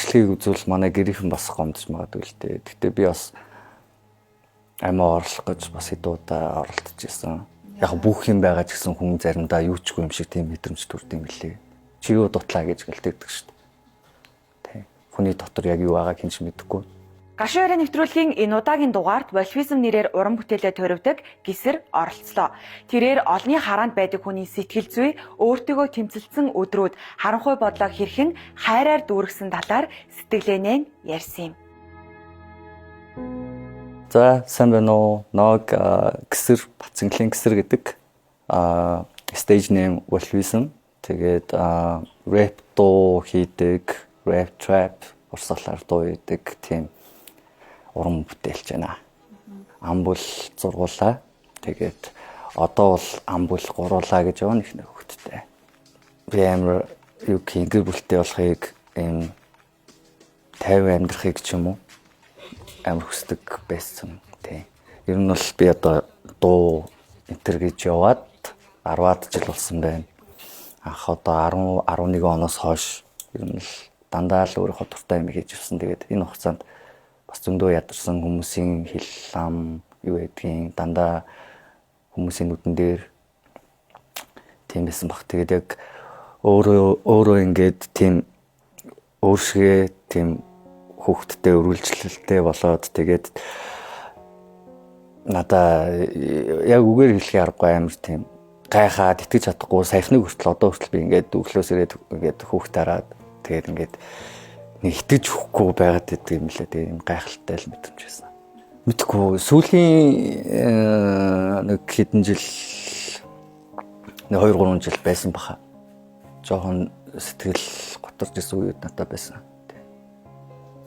Бичлэгийг үзвэл манай гэрийнхэн бас гомдож магадгүй л дээ. Гэхдээ би бас амиа орлох гэж бас хэд удаа оролдож исэн. Яг бүх юм байгаа ч гэсэн хүн заримдаа юу ч үгүй юм шиг тийм мэдрэмж төрд юм билээ. Чи юу дутлаа гэж гэлтэгдэг шүү дээ. Тэ. Хүний дотор яг юу байгааг хэн ч мэдэхгүй. Гашуун яриа нэвтрүүлгийн энэ удаагийн дугаарт Волфизм нэрээр уран бүтээлээ туривдаг Гисэр оролцлоо. Тэрээр олонний хараанд байдаг хүний сэтгэл зүй, өөртөөгөө тэмцэлдсэн өдрүүд, харанхуй бодлоо хэрхэн хайраар дүүргэсэн талаар сэтгэлээнээ ярьсан юм. За, сайн байна уу? Ног Гисэр, Бацанглын Гисэр гэдэг stage name Wolfism. Тэгээд рэп дуу хийдэг, рэп trap урсгалаар дуу хийдэг тийм уран бүтээлч байна. Ам бүл зургуулаа. Тэгээд одоо бол ам бүл гуруулаа гэж явна их нэг хөвгттэй. Би амар юу гэх гэр бүлтэй болохыг, ийм 50 амьдрахыг ч юм уу амар хүсдэг байсан. Тий. Ер нь бол би одоо дуу энтер гэж яваад 10-аад жил болсон байна. Анх одоо 10 11 оноос хойш ер нь л дандаа л өөрийнхөө дуртай юм хийж явсан. Тэгээд энэ хугацаанд бас зөндөө ядарсан, хүмүүсийн хэл ам юу гэдгийг дандаа хүмүүсийн нүдэн дээр тийм байсан баг. Тэгээд яг өөрөө өөрөө ингээд тийм өөршгээ тийм хүүхдтэй өргөлжлөлтэй болоод, тэгээд надаа яг үгээр хэлэхээ аргагүй амар тийм гайхаад итгэж чадахгүй. Саяхныг хүртэл, одоо хүртэл би ингээд өглөөс ирээд ингээд хүүхд хараад, тэгээд ингээд нэг итгэж өгөхгүй байгаад идэг юм лээ. Тэгээд юм гайхалтай л мэдрэмж байсан. Мэдгүй, сүүлийн нэг хэдэн жил, нэг 2 3 жил байсан баха. Жохон сэтгэл готорж исэн үед надад байсан.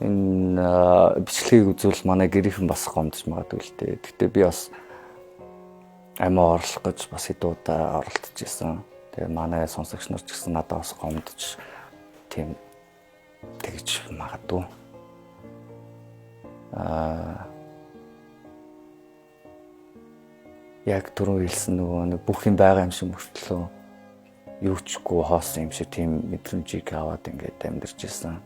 Энэ бичлэгийг үзвэл манай гэрийнхэн бас гомдож магадгүй л дээ. Гэхдээ би бас амиа орлох гэж бас хэд удаа оролдож исэн. Тэгээ манай сонсогч нар ч гэсэн надад бас гомдож тийм тэгж магадгүй. Яг түрүү хэлсэн нөгөө нэг бүх юм байгаа юм шиг мөртлөө юу чгүй хоосон юм шиг тийм мэдрэмжийг аваад ингээд амьдарч исэн.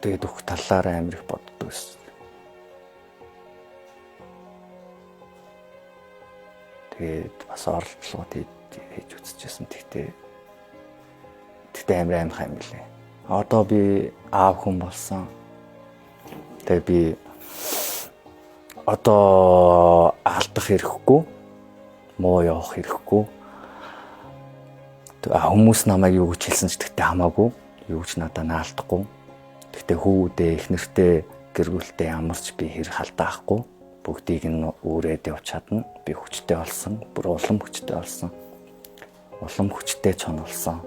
Тэгээд бүх талаар амар их боддог байсан. Тэгээд бас оролдлогод хийж үзчихсэн. Тэгтээ амар амархан юм билээ. Одоо би аав хүн болсон. Тэгээ би одоо алдах хэрэггүй, муу явах хэрэггүй. Хүмүүс намайг юу гэж хэлсэн ч тэгтээ хамаагүй, юу ч надад наалдахгүй. Тэгтээ хүүдээ, их нэртэй, гэр бүлтэй ямар ч би хэрэг халдаахгүй. Бүгдийг нь үүрээд явж чадна. Би хүчтэй болсон, бүр улам хүчтэй болсон. Улам хүчтэй чон болсон.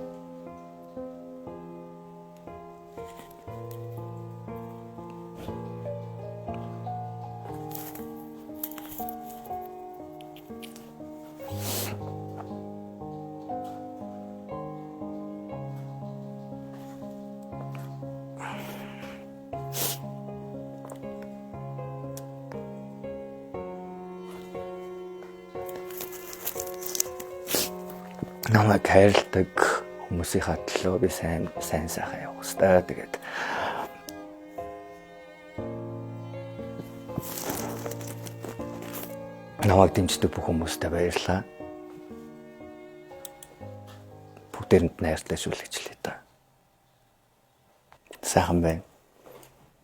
Намайг хайрладаг хүмүүсийнхаа төлөө би сайн сайн сайхан явах хэрэгтэй. Тэгээд намайг дэмждэг бүх хүмүүстээ баярлалаа. Бүгдээрэнд нь хайртай шүү л гэж хэлье та. Сайхан байна.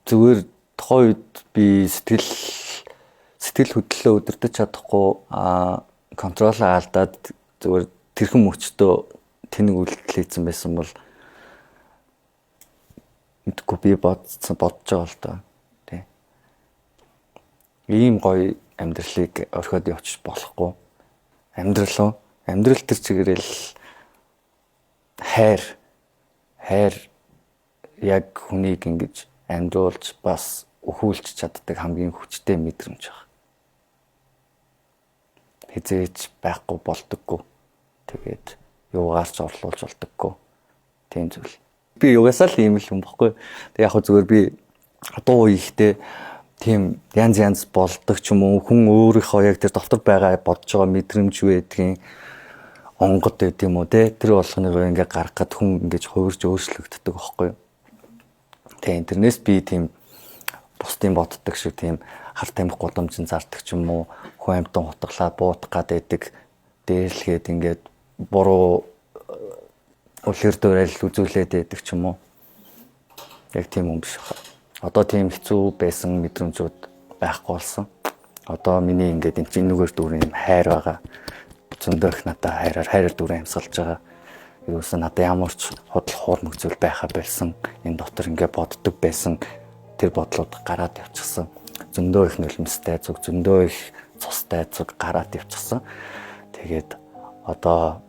Зүгээр тухайн үед би сэтгэл хөдлөлөө өдөртөж чадахгүй, контролоо алдаад, зүгээр тэрхэн мөчтөө тэнэг үйлдэл хийсэн байсан бол мэдгүй, би бодсон бодож байгаа л доо. Тий. Ийм гоё амьдралыг орхиод явчих болохгүй. Амьдрал уу? Амьдрал тэр чигээрэл хайр хайр яг хүнийг ингэж амьдруулж бас өхүүлж чаддаг хамгийн хүчтэй мэдрэмж байна. Хизээж байхгүй болдоггүй. Тэгээд юугаар ч орлуулж болдоггүй. Тийм зүйл. Би угаасаа л ийм л хүн бохгүй. Тэг яг хөө зүгээр би дуу хийхдээ тийм янз янз болдог ч юм уу, хүн өөрийнхөө яг тэр дотор байгаа бодож байгаа мэдрэмж юу гэдгийг Онгод байд юм уу те, тэр болгоныг ингээ гаргах гад хүн ингэж хувирж өөрчлөгддөг аахгүй юу. Тэгээ интернээс би тийм бусдын боддог шиг тийм хар тамхи гудамжинд зардаг ч юм уу, хүн амьтан хутгалаад буудах гад байдаг, дээрлэгээд ингээд буруу үлгэр дуурайл үзүүлээд байдаг ч юм уу. Яг тийм хүн биш байна. Одоо тийм хэцүү байсан мэдрэмжүүд байхгүй болсон. Одоо миний ингээд энэ чинь энүүгээр дүүрэн юм хайр байгаа. Зөндөө их надад хайраар хайраар дүүрэн амьсгалж байгаа. Ерөөсөн надад ямар ч худал хуурмаг зүйл байхаа болсон. Энэ дотор ингээд боддог байсан тэр бодлууд гараад явчихсан. Зөндөө их нулимстай зүг, зөндөө их цустай зүг гараад явчихсан. Тэгээд одоо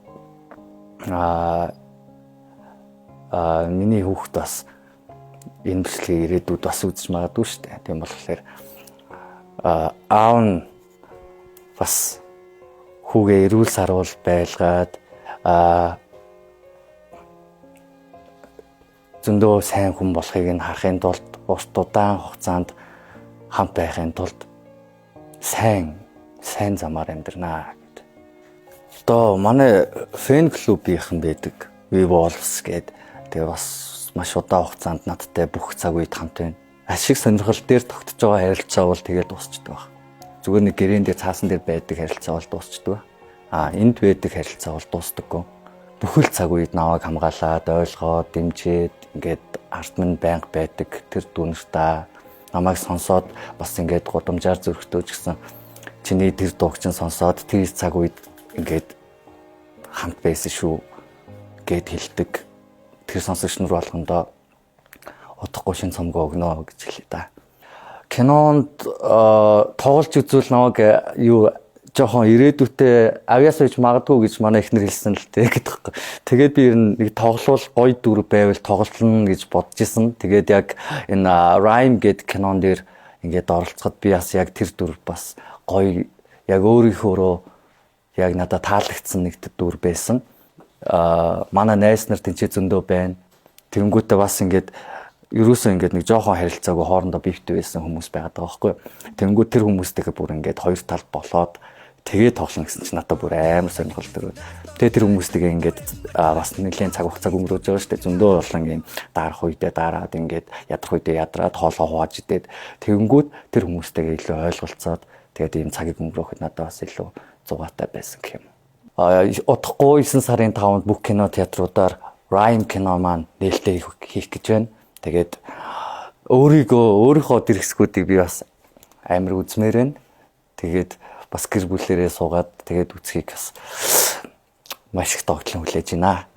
миний хүүхэд бас энэ бичлэгийг ирээдүйд бас үзэж магадгүй шүү дээ. Тийм болохоор аав нь бас хүүгээ эрүүл саруул байлгаад зөндөө сайн хүн болохыг нь харахын тулд урт удаан хугацаанд хамт байхын тулд сайн сайн замаар амьдрнаа гэд. Одоо манай fan club-ийнхэн байдаг. We Wolves гээд, тэгээ бас маш удаан хугацаанд надтай бүх цаг үед хамт байна. Ашиг сонирхол дээр тогтож байгаа харилцаа бол тэгээд дуусчдаг баг. Зүгээр нэг гэрээн дээр, цаасан дээр байдаг харилцаа бол дуусчдаг. А энд байдаг харилцаа бол дуустдаггүй. Бүхэл цаг үед намайг хамгаалаад, ойлгоод, дэмжиж, ингээд ард минь байнга байдаг тэр дүүнэртаа намайг сонсоод бас ингээд гудамжаар зөрөхтөө ч гэсэн чиний тэр дууг чинь сонсоод тэр цаг үед ингээд хамт байсан шүү гэд хэлдэг. Тэр сонсогч нар болгондоо удахгүй шинэ цомгоо өгнө гэж хэлээ да. Кинонд тоглож үзвэл намайг юу жоохон ирээдүйтэй авьяас байж магадгүй гэж манай эхнэр хэлсэн л дээ гэдэг. Тэгээд би ер нь нэг тоглол гоё дүр байвал тоглолно гэж бодож исэн. Тэгээд яг энэ Rhyme гэдэг кинон дээр ингээд оролцоход би бас яг тэр дүр бас гоё, яг өөрийнхөөрөө яг надад таалагдсан нэг дүр байсан. Манай найз нар тэнцээ зөндөө байна. Тэнгүүтээ бас ингээд ерөөсөө ингээд нэг жоохон харилцаагүй хоорондоо beef тэй байсан хүмүүс байгаад байгаа байхгүй. Тэнгүү тэр хүмүүстэйгээ бүр ингээд хоёр тал болоод тэгээ тоглоно гэсэн чинь надад бүр амар сонирхол төрөө. Тэгээ тэр хүмүүстэйгээ ингээд бас нэлийн цаг хугацааг өнгөрөөж байгаа шүү дээ. Зөндөө болон юм дарах үедээ дараад, ингээд ядрах үедээ ядраад, хоолоо хувааж идээд, тэгэнгүүт тэр хүмүүстэйгээ илүү ойлголцоод, тэгээд ийм цагийг өнгөрөөхөд надад бас илүү зугаатай байсан гэх юм. Удахгүй 9 сарын 5-нд бүх кино театруудаар Rhyme кино маань нээлттэй хийх гэж байна. Тэгээд өөрийгөө, өөрийнхөө тэр хэсгүүдийг би бас амар үзмээр байна. Тэгээд бас гэр бүлээрээ суугаад тэгээд үзхийг бас маш их догтлон хүлээж байна.